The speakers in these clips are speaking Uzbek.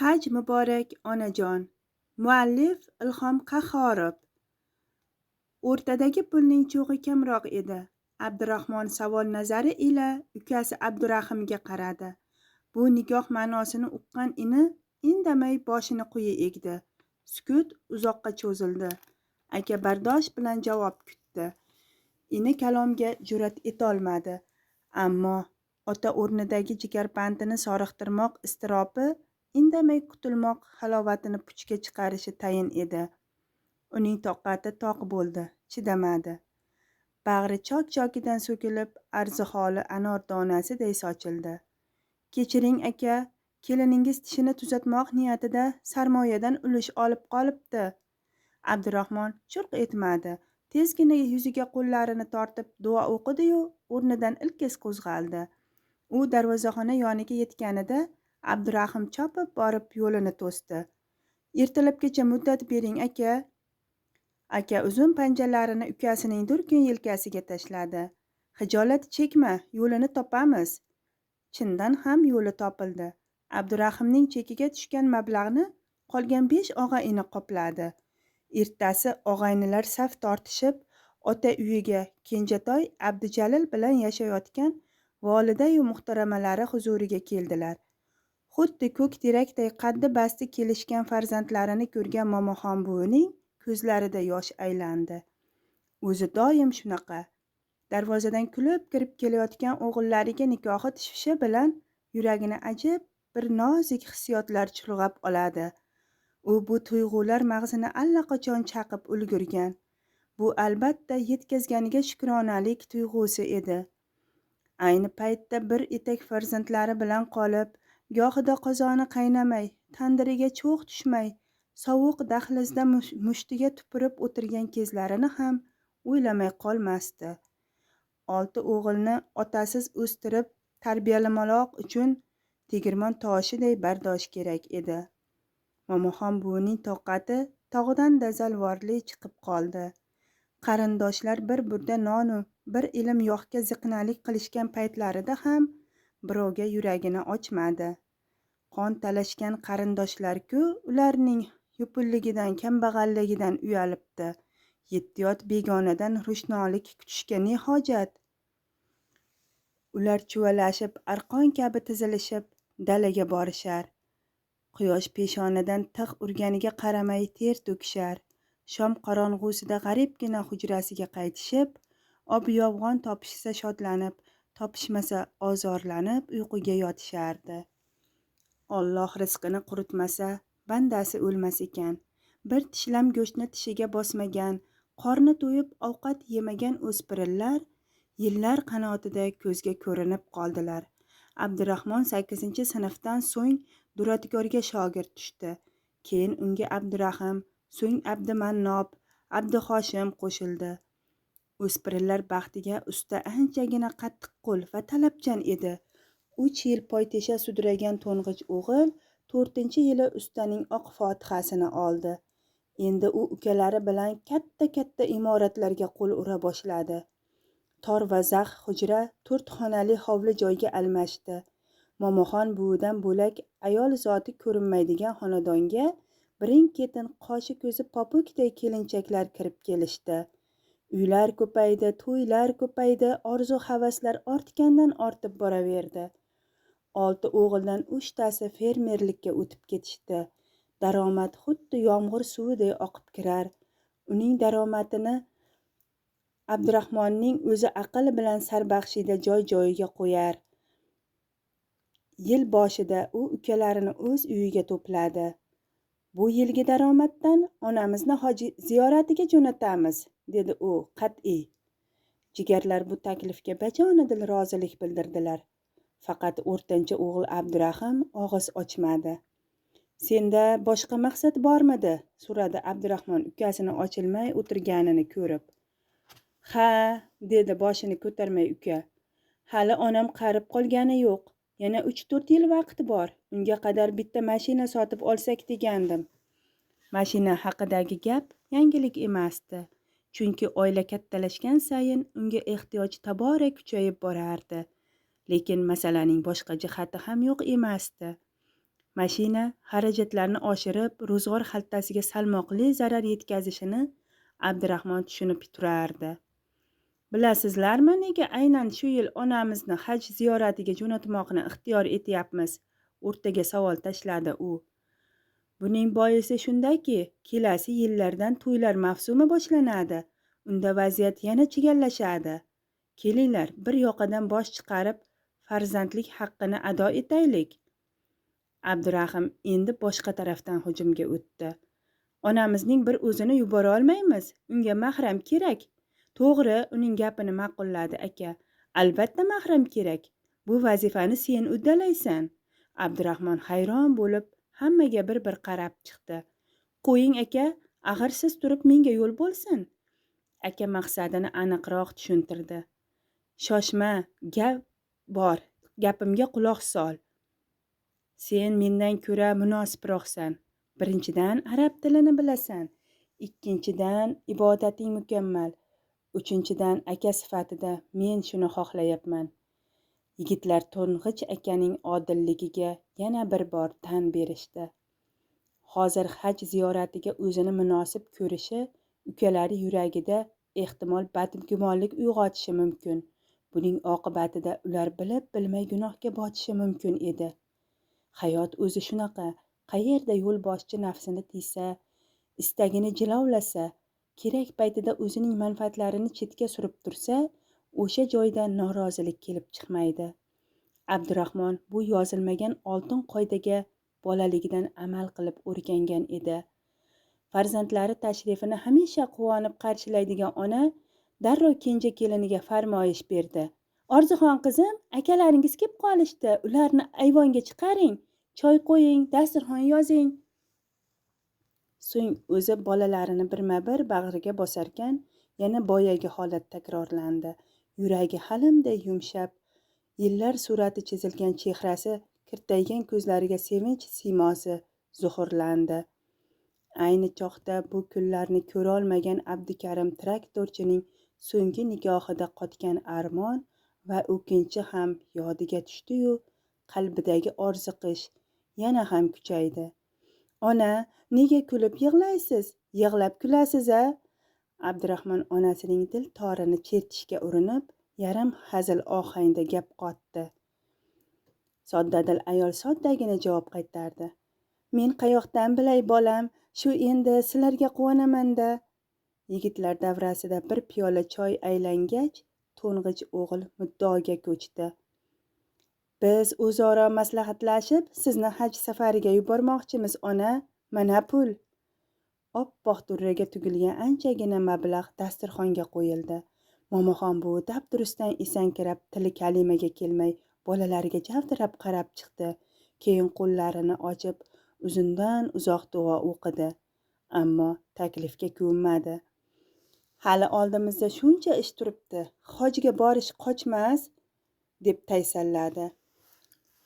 Haj muborak, onajon. Muallif Ilhom Qahhorov. O'rtadagi pulning cho'g'i kamroq edi. Abdurahmon savol nazari ila ukasi Abdurahimga qaradi. Bu nigoh ma'nosini uqqan ini indamay boshini quyi egdi. Sukut uzoqqa cho'zildi. Aka bardosh bilan javob kutdi. Ini kalomga jur'at etolmadi. Ammo ota o'rnidagi jigarbandini soriqtirmoq iztirobi indamay qutulmoq halovatini puchga chiqarishi tayin edi. Uning toqati toq bo'ldi, chidamadi. Bag'ri chok-chokidan so'kilib, arziholi anor donasiday sochildi. Kechiring aka, keliningiz tishini tuzatmoq niyatida sarmoyadan ulush olib qolibdi. Abdurahmon churq etmadi. Tezgina yuziga qo'llarini tortib duo o'qidi-yu, o'rnidan ilkis qo'zg'aldi. U darvozaxona yoniga yetganida Abdurahim chopib borib yo'lini to'sdi. Ertalabgacha muddat bering aka. Aka uzun panjalarini ukasining durkun yelkasiga tashladi. Xijolat chekma, yo'lini topamiz. Chindan ham yo'li topildi. Abdurahimning chekiga tushgan mablag'ni qolgan 5 og'a-ini qopladi. Ertasi og'aynilar saf tortishib, ota uyiga Kenjatoy Abdujalil bilan yashayotgan volidayu muhtaramalari huzuriga keldilar. Xuddi ko'k terakday qaddi basti kelishgan farzandlarini ko'rgan Momoxon buvining ko'zlarida yosh aylandi. O'zi doim shunaqa. Darvozadan kulib kirib kelayotgan o'g'illariga nikohi tushishi bilan yuragini ajib bir nozik hissiyotlar chulg'ab oladi. U bu tuyg'ular mag'zini allaqachon chaqib ulgurgan. Bu albatta yetkazganiga shukronalik tuyg'usi edi. Ayni paytda bir etak farzandlari bilan qolib, gohida qozoni qaynamay, tandiriga cho'g' tushmay, sovuq dahlizda mushtiga tupurib o'tirgan kezlarini ham o'ylamay qolmasdi. 6 o'g'ilni otasiz o'stirib tarbiyalamoq uchun tegirmon toshiday bardosh kerak edi. Momoxon buvining toqati tog'dan-da zalvorli chiqib qoldi. Qarindoshlar bir burda nonu bir ilim yog'ga ziqnalik qilishgan paytlarida ham birovga yuragini ochmadi. Qon talashgan qarindoshlar-ku ularning yupulligidan, kambag'alligidan uyalibdi. Yettiyot begonadan ro'shnolik kutishga ne hojat? Ular chuvalashib, arqon kabi tizilishib dalaga borishar. Quyosh peshonadan tig' urganiga qaramay ter to'kishar. Shom qorong'usida g'aribgina hujrasiga qaytishib, ob-yovg'on topishsa shodlanib, topishmasa ozorlanib uyquga yotishardi. Alloh rizqini quritmasa, bandasi o'lmas ekan. Bir tishlam go'shtni tishiga bosmagan, qorni to'yib ovqat yemagan o'spirinlar yillar qanotida ko'zga ko'rinib qoldilar. Abdurahmon 8-sinfdan so'ng duradgorga shogird tushdi. Keyin unga Abdurahim, so'ng Abdumannob, Abduhoshim qo'shildi. O'spirinlar baxtiga usta anchagina qattiqqo'l va talabchan edi. 3 yil poytesha sudragan to'ng'ich o'g'il 4-yili ustaning oq fotihasini oldi. Endi u ukalari bilan katta-katta imoratlarga qo'l ura boshladi. Tor va zax hujra 4 xonali hovli joyga almashdi. Momoxon buvidan bo'lak ayol zoti ko'rinmaydigan xonadonga birin-ketin qoshi ko'zi popukday kelinchaklar kirib kelishdi. Uylar ko'paydi, to'ylar ko'paydi, orzu havaslar ortgandan ortib boraverdi. 6 o'g'ildan 3 tasi fermerlikka o'tib ketishdi. Daromad xuddi yomg'ir suviday oqib kirar. Uning daromadini Abdurahmonning o'zi aql bilan sarbaxshida joy-joyiga qo'yar. Yil boshida u ukalarini o'z uyiga to'pladi. Bu yilgi daromaddan onamizni hoji ziyoratiga jo'natamiz, dedi u qat'iy. Jigarlar bu taklifga bajonidil rozilik bildirdilar. Faqat o'rtancha o'g'il Abdurahim og'iz ochmadi. Senda boshqa maqsad bormidi? So'radi Abdurahmon ukasini ochilmay o'tirganini ko'rib. Ha, dedi boshini ko'tarmay uka. Hali onam qarib qolgani yo'q. Yana 3-4 yil vaqt bor. Unga qadar bitta mashina sotib olsak degandim. Mashina haqidagi gap yangilik emasdi. Chunki oila kattalashgan sayin unga ehtiyoj tobora kuchayib borardi. Lekin masalaning boshqa jihati ham yo'q emasdi. Mashina xarajatlarni oshirib, ro'zg'or xaltasiga salmoqli zarar yetkazishini Abdurahmon tushunib turardi. Bilasizlarmi, nega aynan shu yil onamizni haj ziyoratiga jo'natmoqni ixtiyor etyapmiz? O'rtaga savol tashladi u. Buning boisi shundaki, kelasi yillardan to'ylar mavsumi boshlanadi. Unda vaziyat yana chigallashadi. Kelinglar, bir yoqadan bosh chiqarib, farzandlik haqqini ado etaylik. Abdurahim endi boshqa tarafdan hujumga o'tdi. Onamizning bir o'zini yubora olmaymiz. Unga mahram kerak. To'g'ri, uning gapini ma'qulladi aka. Albatta mahram kerak. Bu vazifani sen uddalaysan. Abdurahmon hayron bo'lib hammaga bir-bir qarab chiqdi. Qo'ying aka, axir siz turib menga yo'l bo'lsin. Aka maqsadini aniqroq tushuntirdi. Shoshma, gap bor, gapimga quloq sol. Sen mendan ko'ra munosibroqsan. Birinchidan, arab tilini bilasan. Ikkinchidan, ibodating mukammal. Uchinchidan, aka sifatida men shuni xohlayapman. Yigitlar to'ng'ich akaning odilligiga yana bir bor tan berishdi. Hozir haj ziyoratiga o'zini munosib ko'rishi ukalari yuragida ehtimol badgumonlik uyg'otishi mumkin. Buning oqibatida ular bilib-bilmay gunohga botishi mumkin edi. Hayot o'zi shunaqa, qayerda yo'lboshchi nafsini tiysa, istagini jilovlasa, kerak paytida o'zining manfaatlarini chetga surib tursa, o'sha joyda norozilik kelib chiqmaydi. Abdurahmon bu yozilmagan oltin qoidaga bolaligidan amal qilib o'rgangan edi. Farzandlari tashrifini hamisha quvonib qarshilaydigan ona darrov kenja keliniga farmoyish berdi. Orzuxon qizim, akalaringiz kelib qolishdi. Ularni ayvonga chiqaring, choy qo'ying, dasturxon yozing. So'ng o'zi bolalarini birma-bir bag'riga bosarkan, yana boyagi holat takrorlandi. Yuragi halimday yumshab, yillar surati chizilgan chehrasi, kirtaygan ko'zlariga sevinch siymosi zuhurlandi. Ayni choqda bu kunlarni ko'rolmagan Abdukarim traktorchining so'nggi nigohida qotgan armon va o'kinchi ham yodiga tushdi-yu, qalbidagi orziqish yana ham kuchaydi. Ona, nega kulib yig'laysiz? Yig'lab kulasiz-a? Abdurahmon onasining dil torini chertishga urinib, yarim hazil ohangda gap qotdi. Soddadil ayol soddagina javob qaytardi. Men qayoqdan bilay bolam, shu endi sizlarga quvonaman-da. Yigitlar davrasida bir piyola choy aylangach, to'ng'ich o'g'il muddaoga ko'chdi. Biz o'zaro maslahatlashib, sizni haj safariga yubormoqchimiz, ona. Mana pul. Oppoq durraga tugilgan anchagina mablag' dasturxonga qo'yildi. Momoxon buvi dabdurustdan esankirab, tili kalimaga kelmay, bolalariga javdirab qarab chiqdi. Keyin qo'llarini ochib, uzundan uzoq duo o'qidi. Ammo taklifga ko'nmadi. Hali oldimizda shuncha ish turibdi. Hojga borish qochmas, deb taysalladi.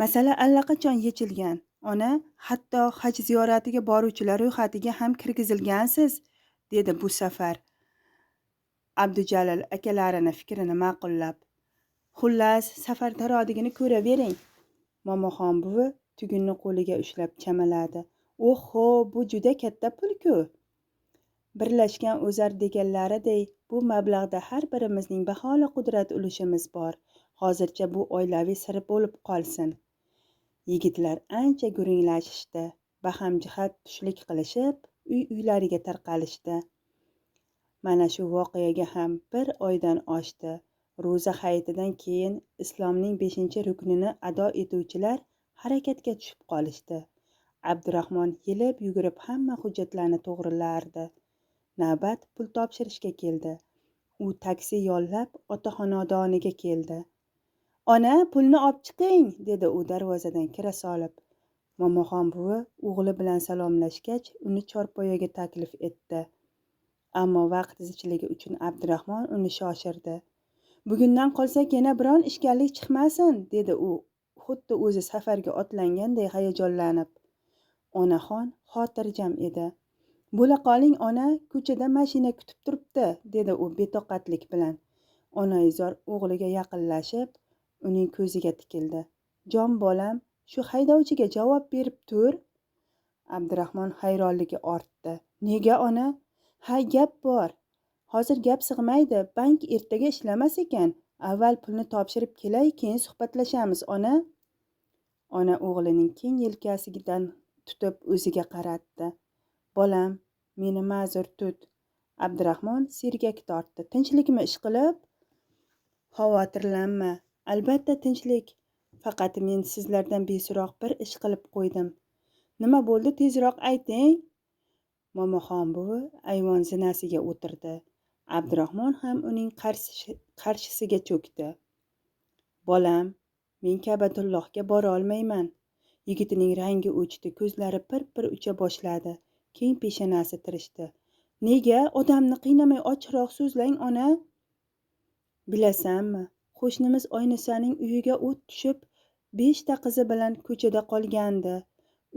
Masala allaqachon yechilgan. Ona, hatto haj ziyoratiga boruvchilar ro'yxatiga ham kirgizilgansiz, dedi bu safar. Abdujalil akalarini fikrini ma'qullab. Xullas, safar tarodigini ko'ravering. Momoxon buvi tugunni qo'liga ushlab chamaladi. Oho, bu juda katta pul-ku. Birlashgan o'zar deganlariday, bu mablag'da har birimizning baholi qudrat ulushimiz bor. Hozircha bu oilaviy sir bo'lib qolsin. Yigitlar ancha gurunglashishdi. Bahamjihat tushlik qilishib, uy-uylariga tarqalishdi. Mana shu voqeaga ham bir oydan oshdi. Ro'za hayitidan keyin islomning 5-ruknini ado etuvchilar harakatga tushib qolishdi. Abdurahmon yelib yugurib hamma hujjatlarni to'g'rilardi. Navbat pul topshirishga keldi. U taksi yollab ota xonadoniga keldi. Ona, pulni olib chiqing, dedi u darvozadan kira solib. Momoxon buvi o'g'li bilan salomlashgach, uni chorpoyaga taklif etdi. Ammo vaqt zichligi uchun Abdurahmon uni shoshirdi. Bugundan qolsak yana biron ishkallik chiqmasin, dedi u, xuddi o'zi safarga otlanganday hayajonlanib. Onaxon xotirjam edi. Bo'la qoling ona, ko'chada mashina kutib turibdi, dedi u betoqatlik bilan. Onaizor o'g'liga yaqinlashib, uning ko'ziga tikildi. Jon bolam, Shu haydovchiga javob berib tur. Abdurahmon hayronligi ortdi. Nega, ona? Ha, gap bor. Hozir gap sig'maydi. Bank ertaga ishlamas ekan. Avval pulni topshirib kelay, keyin suhbatlashamiz, ona. Ona o'g'lining keng yelkasidan tutib o'ziga qaratdi. Bolam, meni ma'zur tut. Abdurahmon sergak tortdi. Tinchlikmi, ishqilib? Xavotirlanma. Albatta tinchlik. Faqat men sizlardan beso'roq bir ish qilib qo'ydim. Nima bo'ldi, tezroq ayting. Momoxon buvi ayvon zinasiga o'tirdi. Abdurahmon ham uning qarshisiga cho'kdi. Bolam, men Ka'batullohga borolmayman. Yigitning rangi o'chdi, ko'zlari pir-pir ucha boshladi. Keng peshonasi tirishdi. Nega? Odamni qiynamay ochiqroq so'zlang, ona. Bilasanmi, qo'shnimiz Oynisaning uyiga o't tushib, 5 ta qizi bilan ko'chada qolgandi.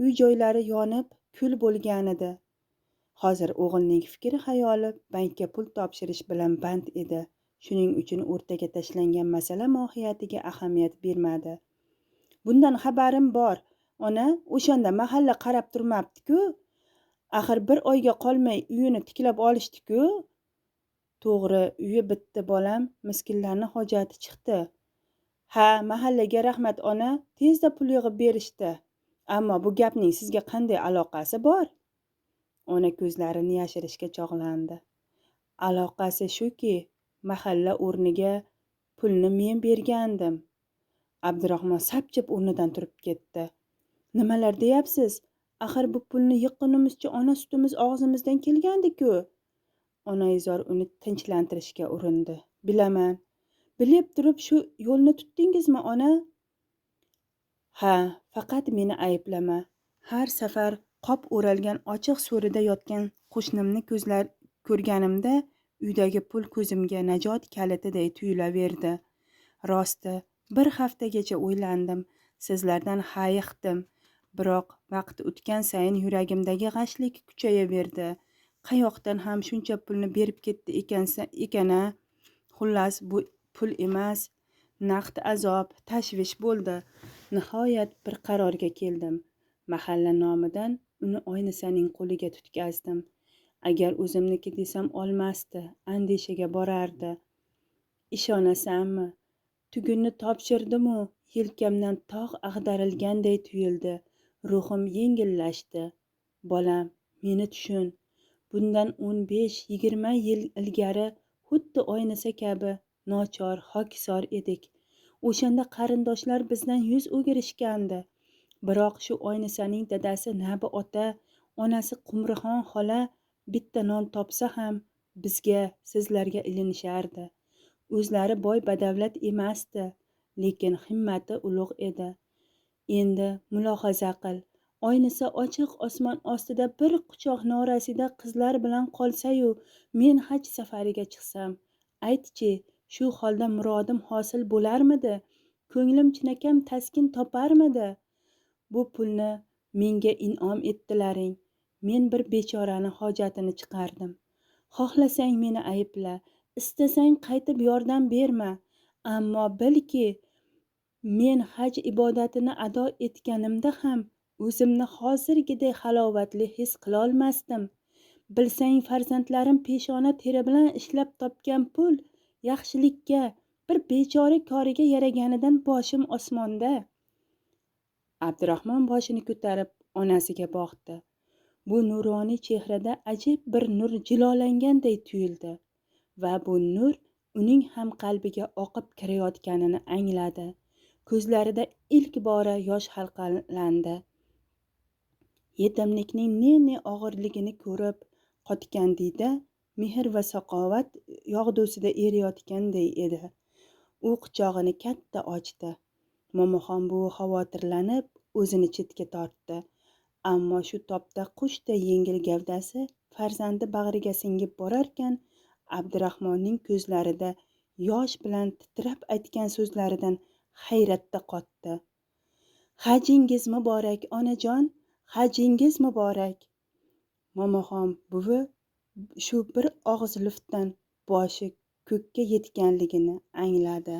Uy joylari yonib, kul bo'lganidi. Hozir o'g'ilning fikri xayoli bankka pul topshirish bilan band edi. Shuning uchun o'rtaga tashlangan masala mohiyatiga ahamiyat bermadi. Bundan xabarim bor, ona. O'shanda mahalla qarab turmabdi-ku. Axir bir oyga qolmay uyini tiklab olishdi-ku. To'g'ri, uyi bitdi, bolam. Miskinlarning hojati chiqdi. Ha, mahallaga rahmat, ona. Tezda pul yig'ib berishdi. Ammo bu gapning sizga qanday aloqasi bor? Ona ko'zlarini yashirishga chog'landi. Aloqasi shuki, mahalla o'rniga pulni men bergandim. Abdurahmon sapchib o'rnidan turib ketdi. Nimalar deyapsiz? Axir bu pulni yiqqunimizcha ona sutimiz og'zimizdan kelgandi-ku. Onaizor uni tinchlantirishga urindi. Bilaman. Bilib turib shu yo'lni tutdingizmi, ona? Ha, faqat meni ayblama. Har safar qop o'ralgan ochiq so'rida yotgan qo'shnimni ko'zlar ko'rganimda uydagi pul ko'zimga najot kalitiday tuyulaverdi. Rosti, bir haftagacha o'ylandim, sizlardan hayiqdim. Biroq vaqt o'tgan sayin yuragimdagi g'ashlik kuchayaverdi. Qayoqdan ham shuncha pulni berib ketdi ekan-a? Xullas, bu pul emas, naqd azob, tashvish bo'ldi. Nihoyat bir qarorga keldim. Mahalla nomidan uni Oynisaning qo'liga tutkazdim. Agar o'zimniki desam olmasdi, andishaga borardi. Ishonasanmi? Tugunni topshirdim-u, yelkamdan tog' ag'darilganday tuyuldi. Ruhim yengillashdi. Bolam, meni tushun. Bundan 15-20 yil ilgari xuddi Oynisa kabi nochor, xokisor edik. O'shanda qarindoshlar bizdan yuz o'girishgandi. Biroq shu Oynisaning dadasi Nabi ota, onasi Qumrixon xola bitta non topsa ham bizga, sizlarga ilinishardi. O'zlari boy badavlat emasdi, lekin himmati ulug' edi. Endi mulohaza qil. Oynisa ochiq osmon ostida bir quchoq norasida qizlar bilan qolsa-yu, men haj safariga chiqsam, ayt-chi, shu holda murodim hosil bo'larmidi? Ko'nglim chinakam taskin toparmidi? Bu pulni menga in'om etdilaring. Men bir bechorani hojatini chiqardim. Xohlasang meni aybla, istasang qaytib yordam berma, ammo bilki, men haj ibodatini ado etganimda ham o'zimni hozirgiday halovatli his qilolmasdim. Bilsang, farzandlarim peshona teri bilan ishlab topgan pul yaxshilikka, bir bechora koriga yaraganidan boshim osmonda. Abdurahmon boshini ko'tarib onasiga boqdi. Bu nuroniy chehrada ajib bir nur jilolanganday tuyuldi va bu nur uning ham qalbiga oqib kirayotganini angladi. Ko'zlarida ilk bora yosh halqalandi. Yetimlikning ne-ne og'irligini ko'rib qotgan diyda mehr va saqovat yog'dusida eriyotganday edi. U quchog'ini katta ochdi. Momoxon buvi xavotirlanib o'zini chetga tortdi. Ammo shu topda qushday yengil gavdasi farzandi bag'riga singib borarkan, Abdurahmonning ko'zlarida yosh bilan titrab aytgan so'zlaridan hayratda qotdi. Hajingiz muborak, onajon, hajingiz muborak. Momoxon buvi shu bir og'iz luftdan boshi ko'kka yetganligini angladi.